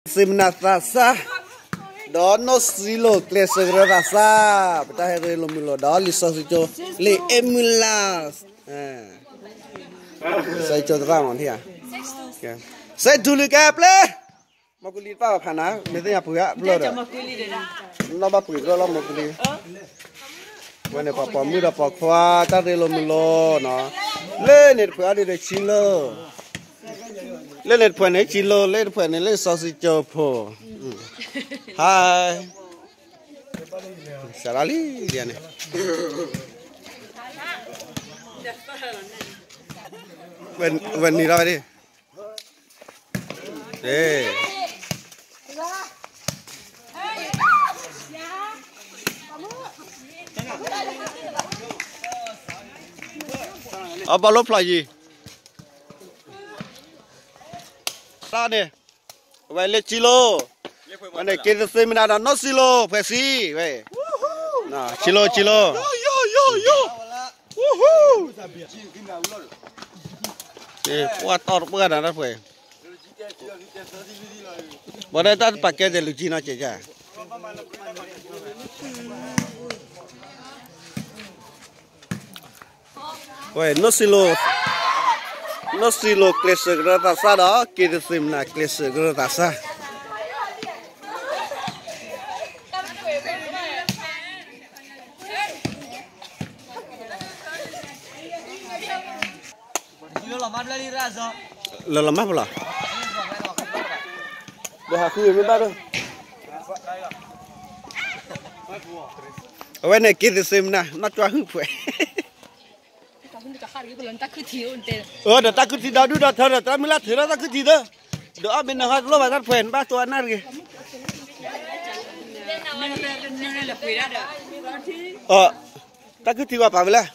သ့ၣ်မနၤသးစၢ်, ဒီးနီၢ်စံလိၤကျဲးစၢးကရၢသးစၢ်, ပတၢ်ဟဲရ့လိာ်မုာ်လိာ်ဒီးလံာ်စီဆှံကၠိ, လံာ်အဲမုၢ်လၢ်, လံာ်စီဆှံကၠိသရၣ်မ့ၢ်ထံၣ်ဧါ, စဲးထူလံကဲပျဲ, မီၢ်ကူလံတပၣ်ဘၣ်ဖးနၤ မ့ၢ်သ့ၣ်ညါပှ့ၤအပျၢၢ်ဒီး, နီၢ်ဘၣ်ပှ့ၤကရၢလီၤမီၢ်ကူလံ, ဝဲန့ၣ်ပှၤပိာ်မုၣ်ဒီးပိာ်ခွါတၢ်ရ့လိာ်မုာ်လိာ်နီၤ, လၢန့ၣ်တဖှဲးအီၤဒ်ဒီးဆံလိၤ လၢန့ၣ်တဖှဲးန့ၣ်ဆံလိၤ လၢတဖှဲးန့ၣ်လၢစီဆှံကၠိဖိ, ဟါ, စးထီၣ်လံဒ်န့ၣ်, ဝဲနံၤထီၣ်ဝဲဒၣ်, အဘီလိဖျိယံၤ, တၢ်န့ၣ်, အဝဲလၢဆံလိၤ, ဝဲန့ၣ်က့ၤသသ့မနၤဒီးနီၢ်စံလိၤ ဖှဲးစံဝဲ, ဆံလိၤ ဆံလိၤ, ပှၤတီၢ်တပှၢ်နၤတၢ်ဖှဲး, ဘၣ်ဒီးတၢ်တပာ်ကဲတဲာ်လူၤကံနီၢ်ကဲးကၢ် ဝဲ, နီၢ်စံလိၤကျဲးစၢးကရၢသးစၢ်ဒီး က့ၤသသ့မနၤကျဲးစၢးကရၢသးစၢ်. လၢလီၤမၢ်ဖဲလဲၣ်, ဒီးဟးဃုမ့ၢ်ဘၣ်ဒီး, အဝဲန့ၣ်က့ၤသသ့မနၤ နီၢ်ကၠွါဟုၣ်ဖှဲး, အၢ ဒီးတၢ်ခုၣ်ထံဒီဒူၣ်ဒီထၢဒီး တၢ်မုၢ်လၢ်ထုးထီၣ်တၢ်ခုၣ်ထံသၢ, ဒီးအီၣ်မ့ၢ်နဟီတလိၣ်ဘၣ်တၢ်တဖှဲး နဘၣ်တိၢ်အနၢ်တဂ့ၤ, တၢ်ခုၣ်ထံဝဲပာ်ဝဲလဲၣ်